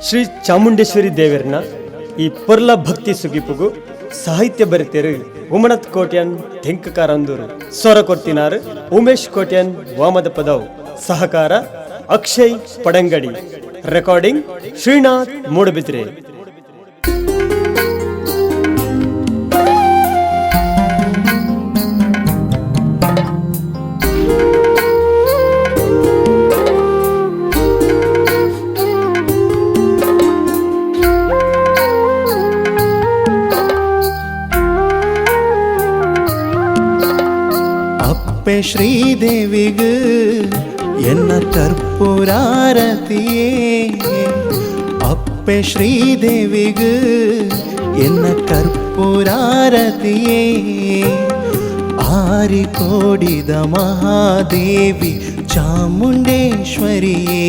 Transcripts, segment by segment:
ಶ್ರೀ ಚಾಮುಂಡೇಶ್ವರಿ ದೇವರನ ಈ ಪೊರ್ಲ ಭಕ್ತಿ ಸುಗಿಪುಗು ಸಾಹಿತ್ಯ ಬರೆತೇರು ಉಮನತ್ ಕೋಟ್ಯಾನ್ ತೆಂಕಕಾರಂದೂರು, ಸ್ವರ ಕೊರ್ತಿನಾರು ಉಮೇಶ್ ಕೋಟ್ಯಾನ್ ವಾಮದ ಪದವ್, ಸಹಕಾರ ಅಕ್ಷಯ್ ಪಡಂಗಡಿ, ರೆಕಾರ್ಡಿಂಗ್ ಶ್ರೀನಾಥ್ ಮೂಡಬಿದ್ರೆ. ಅಪ್ಪೆ ಶ್ರೀದೇವಿಗು ಎನ್ನ ಕರ್ಪೂರಾರತಿಯೇ, ಅಪ್ಪೆ ಶ್ರೀದೇವಿಗು ಎನ್ನ ಕರ್ಪೂರಾರತಿಯೇ. ಆರಿಕೋಡಿದ ಮಹಾದೇವಿ ಚಾಮುಂಡೇಶ್ವರಿಯೇ,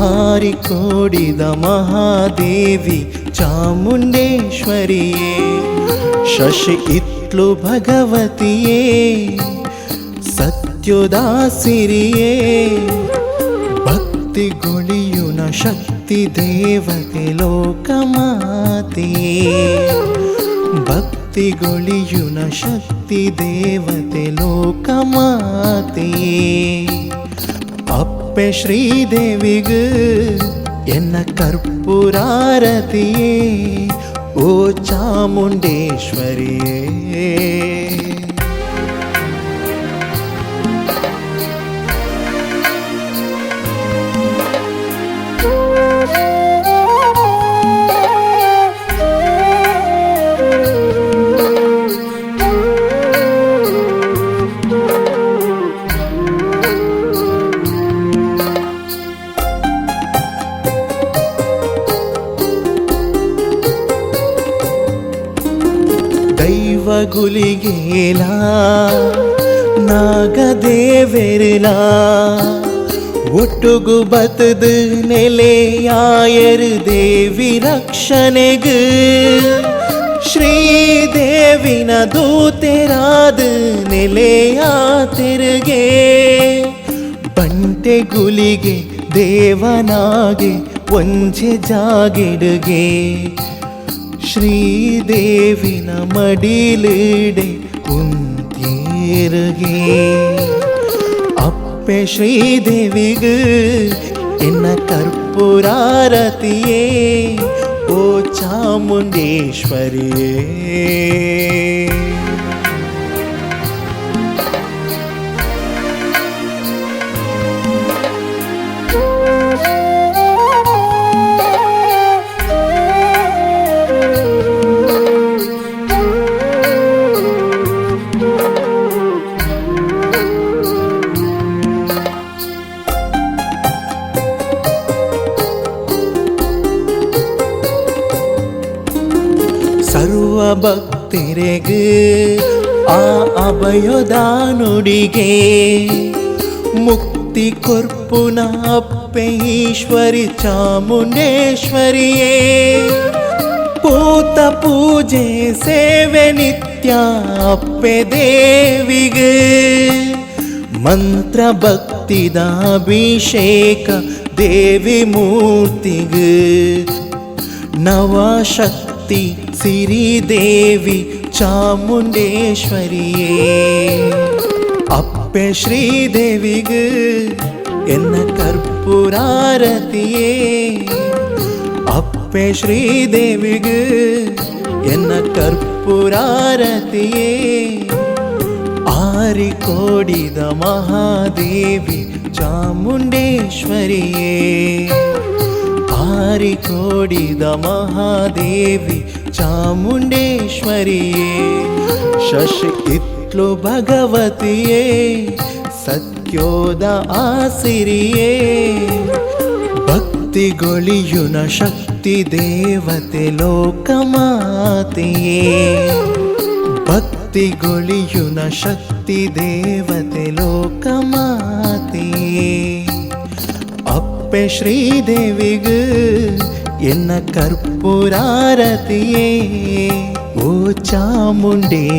ಆರಿಕೋಡಿದ ಮಹಾದೇವಿ ಚಾಮುಂಡೇಶ್ವರಿಯೇ. ಶಶಿ ಇತ್ಲು ಭಗವತಿಯೇ, ಸತ್ಯೋದಾಸಿರಿಯೇ, ಭಕ್ತಿಗೊಳಿಯುನ ಶಕ್ತಿ ದೇವತೆ ಲೋಕಮಾತೆಯೇ, ಭಕ್ತಿಗೊಳಿಯುನ ಶಕ್ತಿ ದೇವತೆ ಲೋಕಮಾತೆಯೇ. ಅಪ್ಪೆ ಶ್ರೀದೇವಿಗು ಎನ್ನ ಕರ್ಪೂರಾರತಿಯೇ, ಓ ಚಾಮುಂಡೇಶ್ವರಿಯೇ. ದೈವಗುಲಿಗೇಲ ನಾಗದೇವೆರ್ಲ ಒಟ್ಟುಗು ಬತದು ನೆಲೆಯಾಯರು ದೇವಿ ರಕ್ಷಣೆಗು, ಶ್ರೀದೇವಿನ ದೂತೆರಾದ ನೆಲೆಯಾತಿರುಗೆ, ಬಂಟೆ ಗುಲಿಗೆ ದೇವನಾಗೆ ಒಂಜೆ ಜಾಗಿಡುಗೆ, ಶ್ರೀದೇವಿನ ಮಡಿಲಿಡೆ ಕುಂತೇರುಗೆ. ಅಪ್ಪೆ ಶ್ರೀದೇವಿಗು ಎನ್ನ ಕರ್ಪೂರಾರತಿಯೇ, ಓ ಚಾಮುಂಡೇಶ್ವರಿಯೇ. ಸರ್ವ ಭಕ್ತರೆಗು ಆ ಅಭಯದ ನುಡಿಗೆ, ಮುಕ್ತಿ ಕೊರ್ಪುನ ಅಪ್ಪೆ ಈಶ್ವರಿ ಚಾಮುಂಡೇಶ್ವರಿಯೇ. ಪೂತ ಪೂಜೆ ಸೇವೆ ನಿತ್ಯ ಅಪ್ಪೆ ದೇವಿಗೆ, ಮಂತ್ರ ಭಕ್ತಿದ ಅಭಿಷೇಕ ದೇವಿ ಮೂರ್ತಿಗೆ, ನವಶಕ್ತಿ ಸಿರಿದೇವಿ ಚಾಮುಂಡೇಶ್ವರಿಯೇ. ಅಪ್ಪೆ ಶ್ರೀದೇವಿಗು ಎನ್ನ ಕರ್ಪೂರಾರತಿಯೇ, ಅಪ್ಪೆ ಶ್ರೀದೇವಿಗು ಎನ್ನ ಕರ್ಪೂರಾರತಿಯೇ. ಆರಿಕೋಡಿದ ಮಹಾದೇವಿ ಚಾಮುಂಡೇಶ್ವರಿಯೇ, ಆರಿಕೋಡಿದ ಮಹಾದೇವಿ ಚಾಮುಂಡೇಶ್ವರಿಯೇ. ಶಶಿ ಇತ್ಲು ಭಗವತಿಯೇ, ಸತ್ಯೋದ ಆಸಿರಿಯೇ, ಭಕ್ತಿಗೊಳಿಯುನ ಶಕ್ತಿ ದೇವತೆ ಲೋಕಮಾತೆಯೇ, ಭಕ್ತಿಗೊಳಿಯುನ ಶಕ್ತಿ ದೇವತೆ ಲೋಕಮಾತೆಯೇ. ಅಪ್ಪೆ ಶ್ರೀದೇವಿಗು ಎನ್ನ ಕರ್ಪೂರಾರತಿಯೇ, ಓ ಚಾಮುಂಡೇಶ್ವರಿಯೇ.